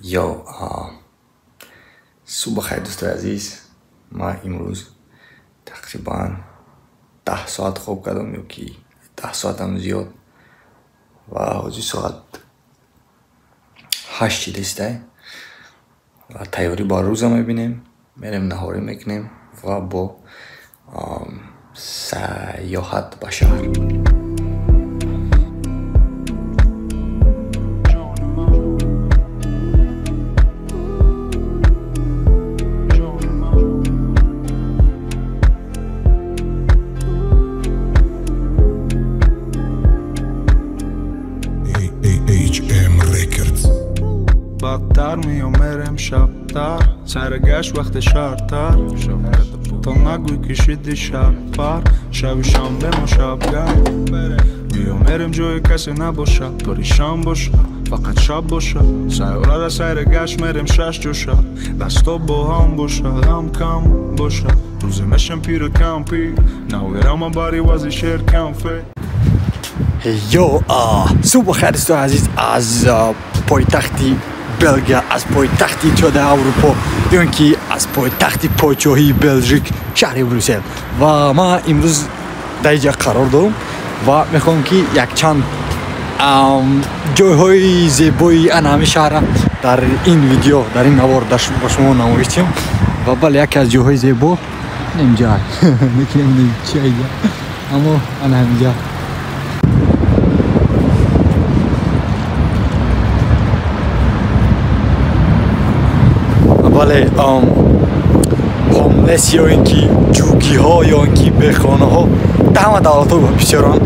Yo, субҳ бахайр, дӯстои азиз. Ман имрӯз тақрибан 10 соат хоб кардам ё ки 10 соатам зиёд, ва ҳозир соат 8 чилистай ва тайёрӣ ба рӯза мебинем, мерем наҳорӣ мекунем ва бо сайёҳат ба шаҳр. بدتر میام شبتر سرگشت وقت شرتر تا نگوی کشیدی شب پر شب شنبه ما شبگرد بیام جای کسی نباشه پریشان باشه فقط شب باشه سیاره را سرگشت میرم شش جوشه دستا با هم باشه غم کم باشه روز میشم پیر کمپی نویرم بری وزی شیر کمفه. Yo, صبح بخیر دوستان عزیز، از پایتختی بلگیا، از پایتختی اتحاد اروپا، یا اینکه از پایتخت پادشاهی بلژیک، شهر بروسل. و ما امروز در اینجا قرار دارم و میخوام که یک چند جایهای زیبایی ان همین شهر در این ویدیو، در این نوار با شما نمایش دهم. و بله، یکی از جاهای زیبا اینجا می‌کنیم چی اینجا، اما ان همینجا. بله، هوملس یا اینکه جوگی ها یا اینکه بخانه ها در همه دولت ها بسیارن.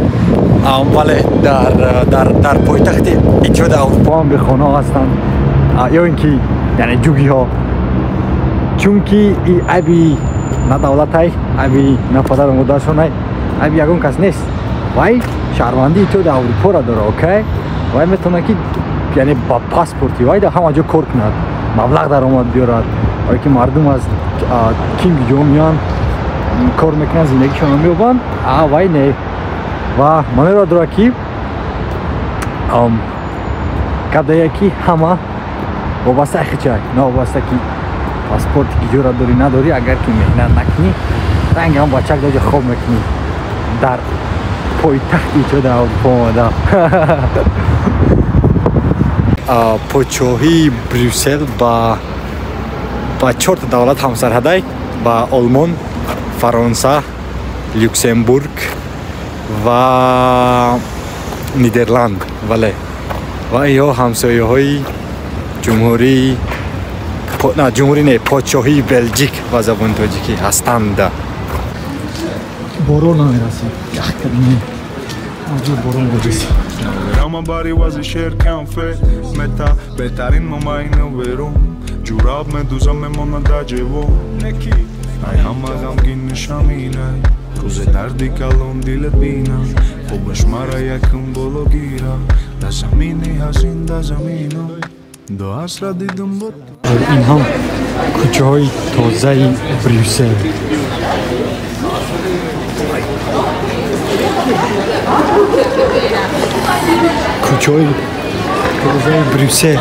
بله، در پایتخت اتحاد اروپا هم بخانه ها هستند، یا اینکه یعنی جوگی ها، چون که این عیبی نه دولت های، عیبی نه پدر و مادرشون های، عیبی یگان کس نیست. وای شهروندی اتحاد اروپا را داره، okay؟ وای میتونه که یعنی با پاسپورتی وای در همه جا کار کند، مبلغ درآمد بیارد. آیا که مردم از کینگ جو میان کار میکنن، زندگیشون میوبن، وای نه. و من را داره که گپ که همه وابسته خچای، نه وابسته که پاسپورت گیجو را داری نداری، اگر که مهنت نکنی رنگ هم بچک داجه خواب میکنی در پایتخت اتحاد اروپا آمده. پادشاهی بروسل با 4 تا دولت همسرحدای، با آلمان، فرانسه، لوکزامبورگ و نیدرلند. بله، و اینها همسایه های جمهوری نه جمهوری نه پادشاهی بلژیک و زبان تاجیکی هستند. بارون نمیرسید، یخ کردیم بارون گذاشت. اما باری وزی شیر کمفه متا بهترین مماین ویرون جوراب مدوزم میمونه در جیبو ای همه غمگین نشامینه روز دردی کلون دلت بینم خوبش مرا یکم بالا گیره در زمینی هزین در زمینم دو عصر دیدم بود. این هم کوچه های تازه بروسل. کوچه های تازه بروسل.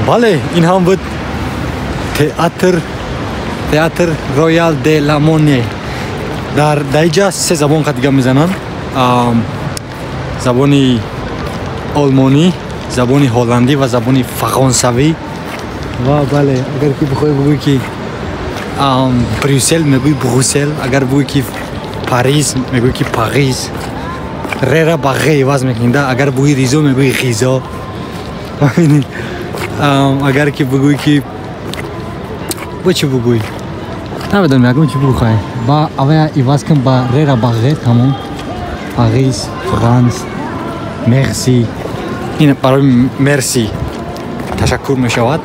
بله، این هم بود تئاتر رویال د لا مونه. در اینجا 3 زبان دیگه میزنن، زبان آلمانی، زبان هلندی و زبان فرانسوی. و بله، اگر که بخوای بگویی که بروسل میگویی بروسل، اگر بگویی که پاریس میگویی که پاریس، ر را با غ عوض میکنی. اگر بگویی ریزو میگویی غیزا. اگر که بگویی که با چی بگویی نمیدونم، یکم چی بگو خواهی با اول عوض کن با ر را با غ، تمام. پاریس، فرانس، مرسی. این برای مرسی تشکر میشود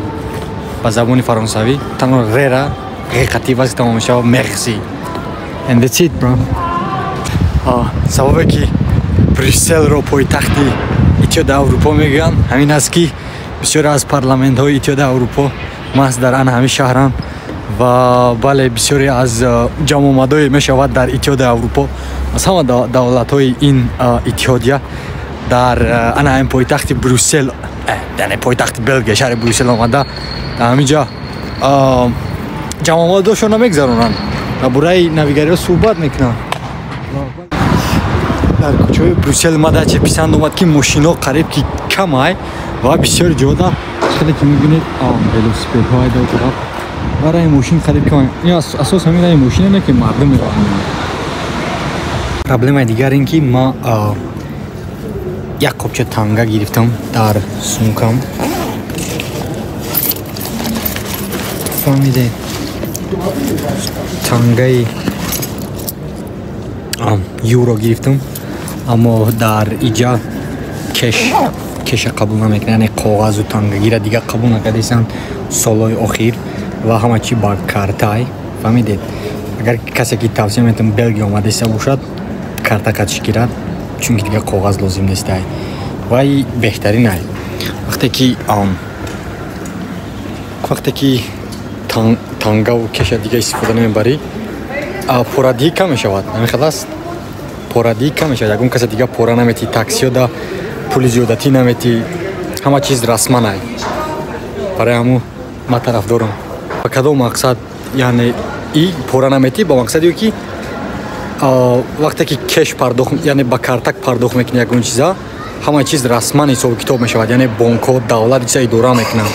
با زبان فرانسوی، تنها ر را غ قطعی واسه تمام میشود مرسی. And that's it bro. سبب که بروسل رو پایتخت اتحاد اروپا میگن همین است که بسیار از پارلمنت های اتحاد اروپا محض در ان همین شهرن Ва бале, бисёре аз ҷамъомадое мешавад дар Иттиҳоди Аврупо, аз ҳама давлатҳои ин иттиҳодия дар ана ин пойтахти Брюссел, яъне пойтахти Белгия, шаҳри Брюссел омада, дар ҳамин ҷо ҷамъомадошонро мегзаронанд, дар бораи навигариҳо суҳбат мекунанд. Дар кӯчаҳои Брюссел ма даче писанд омад, ки мошинҳо қариб ки камай ва бисёри ҷода хеле ки мебинед велосипедҳо айда тараф ва раи мошин қариб камай. Ин асос ҳамин раи мошина не, ки мардум мераванд. Проблемаи дигар ин ки ма як қопча танга гирифтам дар сумкам, фаҳмидед, тангаи юро гирифтам, аммо дар иҷа кеша қабул намекунад, яъне коғазу тангагира дигар қабул накардесанд солҳои охир ва ҳама чи ба картай, фаҳмидед. Агар касе ки тавсия метавон Белгия омадеса бошад, карта қатиш гирад, чунки дигар коғаз лозим нестай ва и беҳтарин ай. Вақте ки тангаву кеша дига истифода намебарӣ, порадиҳӣ кам мешавад. Ҳамин хел аст, порадиҳӣ кам мешавад, ягон касе дига пора наметӣ, таксиё да пули зиёдатӣ наметӣ, ҳама чиз расман ай. Барои ҳамун ман тарафдорам. Ба кадом мақсад, яъне и пора наметӣ ба мақсаде ки вақте ки кеш пардохт, яъне ба картак пардохт мекунӣ ягон чиза, ҳама чиз расман ҳисобу китоб мешавад, яъне бонкҳо, давлат чиза идора мекунанд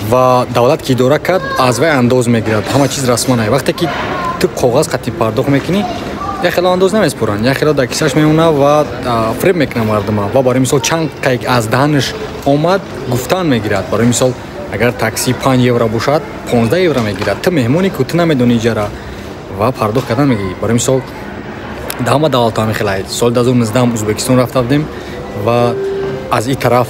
ва давлат ки идора кард, аз вай андоз мегирад, ҳама чиз расман ай. Вақте ки ту коғаз қатъи пардохт мекунӣ, як хело андоз намеспоранд, як хело дар кисаш мемонад ва фиреб мекунад мардума. Ва барои мисол чанд қайк аз даҳанаш омад гуфтан мегирад. Барои мисол агар такси 5 евро бошад, 15 евро мегирад. Ту меҳмони ку, ту намедонӣ иҷара ва пардохт кардан мегирӣ. Барои мисол дар ҳама давлатҳо ҳамин хел ай. Соли 2019 Ӯзбекистон рафта будем ва аз ин тараф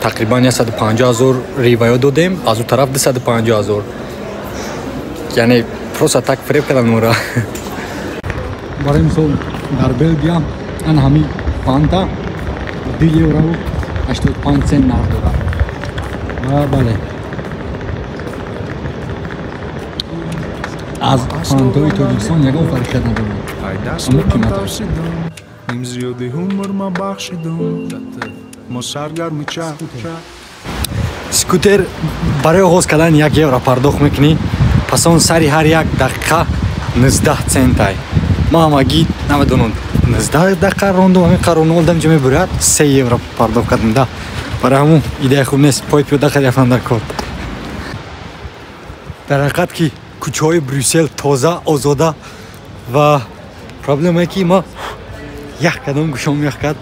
тақрибан 150 ҳазор риваё додем, аз ӯ тараф 250 ҳазор. Яъне просто так фиреб кардан моро. Барои мисол дар Белгия ана ҳамин фанта 2 евро 85 цент нарх дорад. Ва бале, аз фантаҳои Тоҷикистон ягон фарқият надорад, аммо қимат аст. Ним зиёди умр ма бахшидум, мо саргарми чарх. Скутер барои оғоз кардан 1 евро пардохт мекунӣ, пас он сари ҳар як дақиқа 19 центай. Ман ҳамагӣ намедонам 19 дақиқа рондум, ҳамин қар рондум, ҷо мебурад 3 евро пардохт кардам да. Барои ҳамун идея хуб нест, пой пиёда хари рафтан дар кор. Дар ҳақиқат ки кӯчаҳои Брюссел тоза, озода ва проблемае ки ма ях кардам, гӯшом ях кард.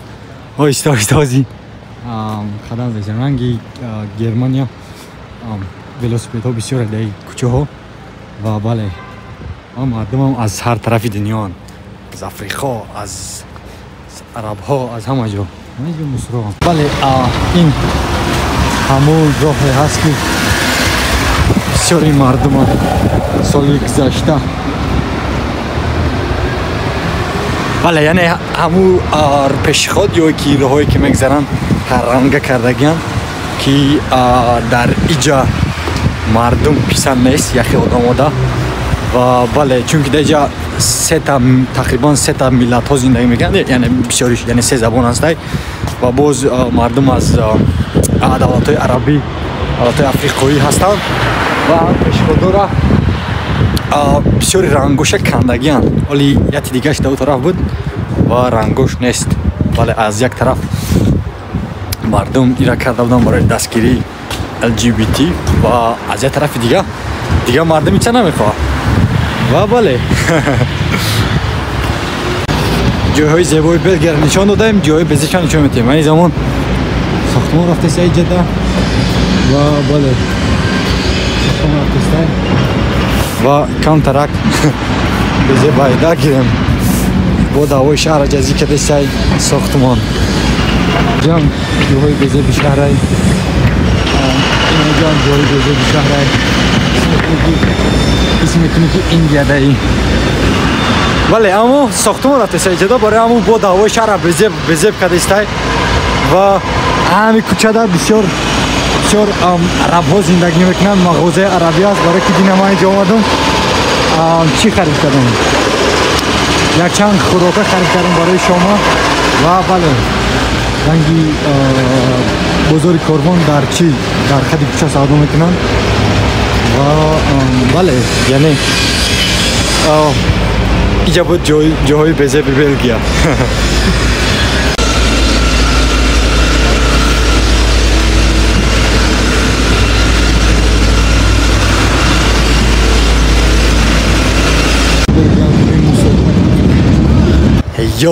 Оҳиста оҳиста ози қадам зесем. Ранги Германия велосипедҳо бисёр дар кӯчаҳо ва бале, мардумам аз ҳар тарафи дунёанд, аз Африқо, аз арабҳо, аз ҳама ҷо. Бале, ин ҳамон роҳе ҳаст ки бисёри мардума соли гузашта, бале, яъне ҳамун пешход ё ки роҳое ки мегзаранд ранга кардагианд, ки дар иҷа мардум писанд нест, яхе одамода. Ва бале, чунки дар иҷа сета, тақрибан сета миллатҳо зиндагӣ мекунанд, яъне бисёриш, яъне се забон ҳастай ва боз мардум аз давлатҳои арабӣ, давлатҳои африқоӣ ҳастанд ва пешходора бисёри рангоша кандагианд. Оли яти дигараш дар ӯ тараф буд ва рангош нест. Бале, аз як тараф мардум ира карда буданд барои дастгирии LGBT ва аз як тарафи дига мардум ича намехоҳад. Ва бале, ҷойҳои зебои Белгияро нишон додаем, ҷойҳои безебша нишон медиҳем. Ани замон сохтмон рафтеста иҷада ва бале, сохтмон рафтеста ва камтарак безебайда гирем. Бо даъвои шаҳра ҷазӣ кардестай сохтмон. Ҷам ҷойҳои безеби шаҳрай, инаҷам ҷойҳои безеби шаҳрай. Ҳис мекунӣ ки Индиядаи. Бале, аммо сохтмон рафтеста иҷада, барои ҳамун бо даъвои шаҳра безеб кардестай ва ҳами кӯчада бисёр Бисёр арабҳо зиндагӣ мекунанд, мағозаи арабӣ аст. Барои ки дина ман инҷо омадам, чӣ харид кардам? Якчанд хӯрока харид кардам барои шома. Ва бале, ранги бозори Корвон дар чӣ дар хади кӯча савдо мекунанд. Ва бале, яъне инҷа буд ҷойҳои безеби Белгия.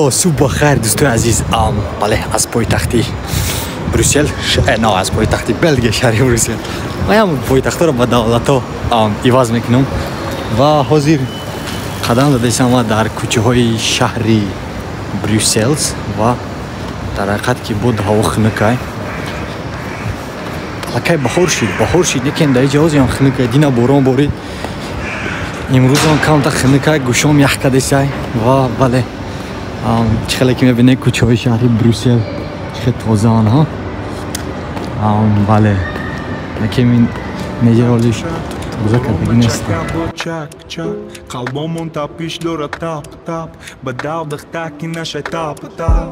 Ё субҳ бахайр, дӯстои азиз. Бале, аз пойтахти Брюссел, на, аз пойтахти Белгия, шаҳри Брюссел. Ман пойтахтҳоро ба давлатҳо иваз мекунам ва ҳозир қадам задаистам дар кӯчаҳои шаҳри Брюсселс ва дар ҳақиқат ки буд ҳаво хунукай. Аллакай баҳор шид, баҳор шид, лекин дар инҷа ҳозирам хунукай. Дина борон борид, имрӯзам камта хунукай, гӯшом ях кадесай. Ва бале, чӣ хеле ки мебинед, кӯчаҳои шаҳри Брюссел чӣ хел тозаанд, ҳа. Бале, лекин ин неҷа ҳолиш тоза кардагӣ нест. Қалбомон тапиш дорад тап тап, ба дав дахтаки нашай тап тап.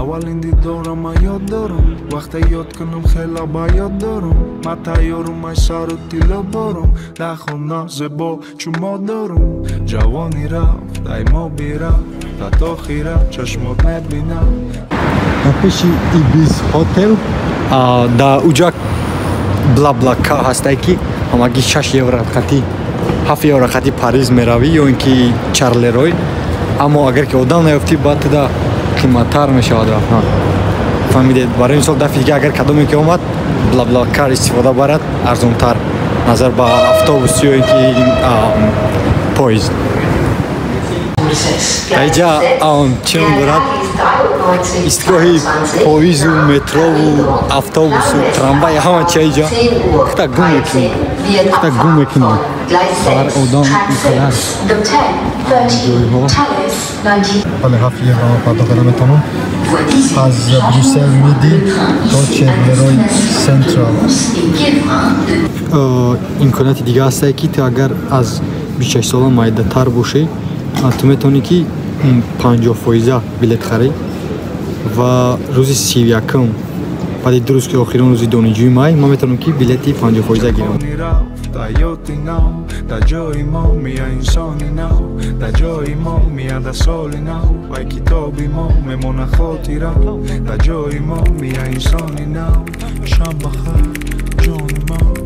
Аввалин дидорам ма ёд дорам, вақте ёд кунам хела ба ёд дорам. Ма тайёрум ай сару тилло борам, дар хона зебо чун мо дорам. Ҷавонӣ рафт, ай мо бирафт, та охира чашмот мебинам. Дар пеши Ибис хотел дар уҷа Блаблака ҳастае, ки ҳамагӣ 6 евро қати, 7 евро қати Париз меравӣ ё ин ки Чарлерой. Аммо агар ки одам наёфтӣ, баъд туда қиматтар мешавад рафтан. Фаҳмидед? Барои мисол, дафъи дига агар кадоме ки омад, Блаблакар истифода барад, арзонтар назар ба автобус ё ин ки поезд. Инҷа чӣ ном дорад? Истгоҳи поизу, метрову, автобусу, трамвай, ҳама чи инҷа. Хта гум мекунӣ, хта гум мекунӣ. Ҳар одам инқадар ҷойҳо. Бале, 7 евро ман пардохт карда метавонам аз Брюссел Миди то Черлерой Сентрал. Имконияти дига ҳастае, ки ту агар аз 26 сола майдатар бошӣ, ту метавонӣ ки 50% билет харӣ ва рӯзи 31-м, баъди ду рӯз, ки охирон рӯзи донишҷӯи май, ман метавонам ки билети 50% гирам. Ҳаёти нав дар ҷои мо мия, инсони нав дар ҷои мо мия, дар соли нав вай китоби мо мемона хотира. Дар ҷои мо мия, инсони нав. Шаб бахайр, ҷони ман.